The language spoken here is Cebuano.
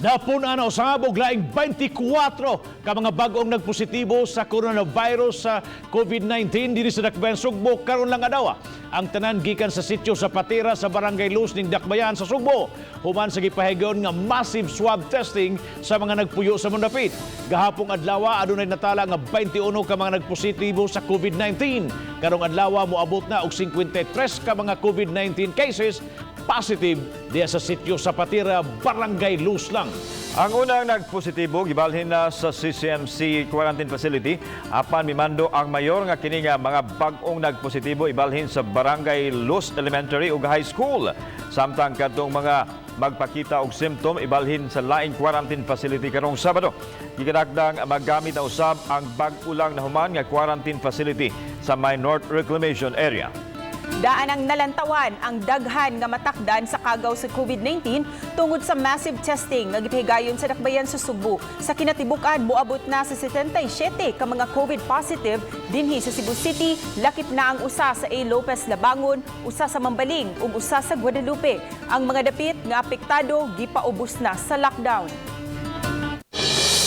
Napun-an na usab og laing 24 ka mga bag-ong nagpositibo sa coronavirus sa COVID-19 dinhi sa Dakbayan Sugbo karon lang adlaw. Ang tanan gikan sa sitio sa Patira sa Barangay Luz ning Dakbayan sa Sugbo. Human sa gipahigayon nga massive swab testing sa mga nagpuyo sa mundapit. Gahapong adlaw, adunay natala nga 21 ka mga nagpositibo sa COVID-19. Karong adlaw, moabot na og 53 ka mga COVID-19 cases positive diya sa sitio sa Patira, Barangay Luz lang. Ang unang nagpositibo gibalhin na sa CCMC quarantine facility, apan mimando ang mayor nga kini nga mga bag-ong nagpositibo ibalhin sa Barangay Luz Elementary ug High School. Samtang kadtong mga magpakita og symptom ibalhin sa laing quarantine facility karong Sabado. Gikadakdang maggamit na usab ang bag-o lang nahuman nga quarantine facility sa may North Reclamation Area. Daan ang nalantawan ang daghan nga matakdan sa kagaw sa COVID-19 tungod sa massive testing nga gipahigayon sa Dakbayan sa Sugbo. Sa kinatibuk-an, moabot na sa 77 ka mga COVID positive dinhi sa Cebu City, lakip na ang usa sa A. Lopez Labangon, usa sa Mambaling ug usa sa Guadalupe. Ang mga dapit nga apektado gipaubos na sa lockdown.